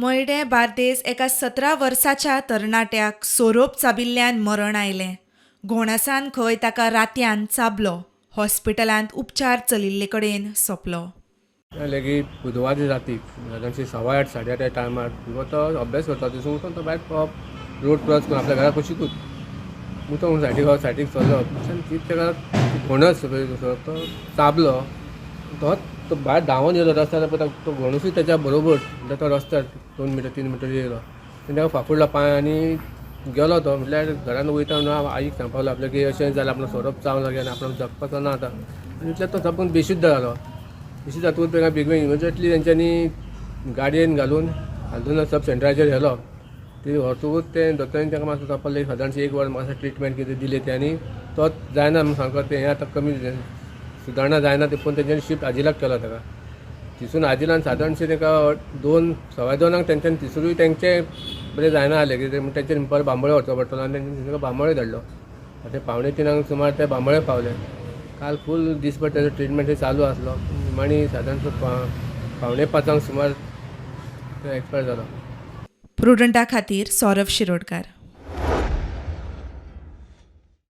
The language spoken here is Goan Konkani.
मयडें बार्देस एका 17 वर्साच्या तरणाट्याक सोरोप चाबिल्ल्यान मरण आयलें. घोणसान खंय ताका रातयान चाबलो. हॉस्पिटलांत उपचार चलिल्ले कडेन सोंपलो. लेगीत बुधवार राती सादारणशी 8:15 8:30 टायमार तो अभ्यास करता थंयसून उठून तो भायर रोड क्रॉस करून आपल्या घरा कुशीकूच उठून सायडीक सायडीक चल्लो. ती ताका घोणस तो चाबलो. तो भायर धांवून येयलो रस्त्यार, तो घोणसूय त्याच्या बरोबर म्हणल्यार तो रस्त्यार 2 मिटर 3 मिटर येयलो आनी ताका फाफुडलो पांय आनी गेलो. तो म्हटल्यार घरान वयता म्हणून आईक सांगपाक लागलो की अशें जालें, आपलो सोरोप चावलो आनी आपणाक जगपाचो ना आतां. आनी इतल्यान तो सामको बेशुद्ध जालो. बेशुद्ध जातकूच ताका बेगीन इमिजिएटली तेंच्यांनी गाडयेन घालून हालदोना सब सेंटराचेर व्हेलो. ती व्हरतकूच ते दोतोरान ताका मातसो तपासलें. सादारणशें 1 वर मातसो ट्रिटमेंट कितें दिली ते आनी तो जायना म्हणून सामको तें हें आतां कमी सुदारणा जायना ते पण तेंच्यांनी शिफ्ट आजिलाक केलो ताका. थंयसून आजिलान सादारणशें ताका 2 2:15 तेंच्यांनी थंयसरूय तेंचें बरें जायना जालें कितें म्हण तेंच्यांनी परत बांबोळे व्हरचो पडटलो आनी तेंच्यांनी ताका बांबोळे धाडलो. आतां 2:45 सुमार ते बांबोळे पावले. काल फूल दीसभर तेजो ट्रिटमेंट चालू आसलो. निमाणी सादारण 4:45 सुमार तो एक्सपायर जालो. प्रुडंटा खातीर सौरभ शिरोडकार.